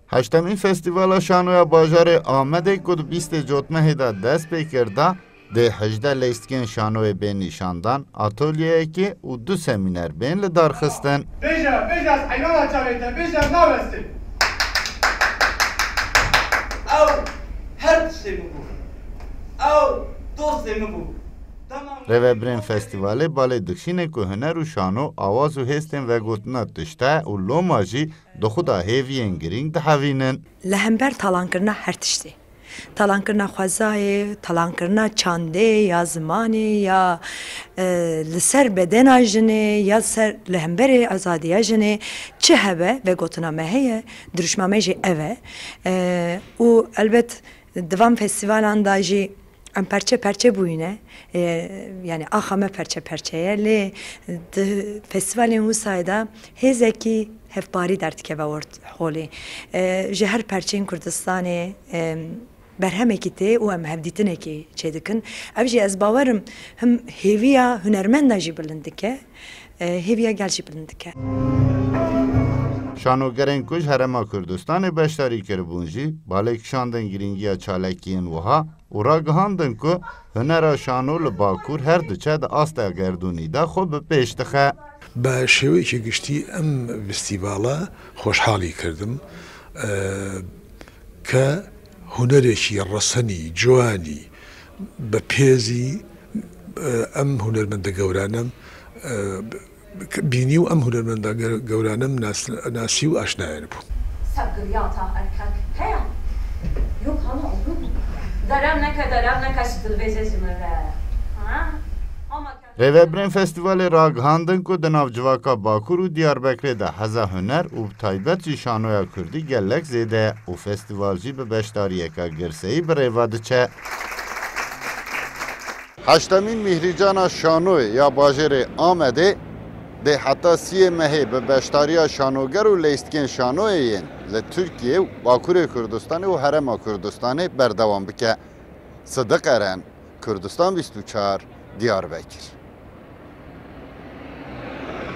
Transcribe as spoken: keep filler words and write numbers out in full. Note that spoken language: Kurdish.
Heştemîn Festîvala Şanoya Bajarê Amedê ku di bîstê Cotmehê de dest pê kir da, dê hejdeh leyîstikên şanoyê bên nîşandan, atolyeyekê û du semîner bên li dar xistin. Bêje, bêje, ez heyrana çavê te, bêje, ez nabestim. Ew her tiştê min bû. Ew dostê min bû. Dema min Rêvebirên festîvalê balê dikişîne ku huner û şano awaz û hêstên vegotina tişt e û loma jî di xwe de hêviyên girîng dihevînin. Li hember talankirina her tiştê. Talankirina xwezayê, talankirina çandê ya zimanê ya, e, li ser bedena jinê ya ser li hemberê azadiya jinê çi hebe, vegotina me heye, dirûşma me jî ev e. E, û elbet di van festîvalan de jî em perçe perçe bûyîne. E, yani axa me perçe perçe ye, lê di festîvalên wisa de hêzekî hevparî derdikeve ort holê. E, ji her perçeyên Kurdistanê, e, berhemekî tê û em hevdîtinekî çêdikin. Ev jî ez bawerim him hêviya hunermenda jî bilind dike, e, hêviya gel jî bilind dike. Şanogerên ku ji Herêma Kurdistanê beşdarî kiribûn jî balê kişandin girîngiya çalakiyên wiha û ragihandin ku hunera şano li Bakur her diçe di asta gerdûnî de xwe bi pêş dixe. بە شێوەیەکی گشتی ئەم فستیڤاڵە خۆشحاڵی کردم، ئە، کە هونەرێکی ڕەسەنی جوانی بە پێزی، ئە، ئەم هونەرمەندە گەورانەم، ئە، بینی و ئەم هونەرمەندە گە-، گەورانەم ناس-، ناسی و ئاشنایان بوو. Sevgili yata erkek heye. Yok hala olur mu? Derem neke, derem neke, ji dilvêje ji min re. Ha? Ama Rêvebirên festîvalê ragihandin ku di nav civaka Bakur û Diyarbekirê de heza huner û bi taybet jî şanoya kurdî gelek zêde ye û festîval jî bi beşdariyeke girseyî bi rê ve diçe. Heştemîn Mîhrîcana Şanoyê ya bajêrê Amedê dê heta siyê mehê bi beşdariya şanoger û leyîstikên şanoyê yên li Tirkiye û Bakurê Kurdistanê û Herêma Kurdistanê berdewam bike. Sidiq Eren, Kurdistan bîst û çar, Diyarbekir.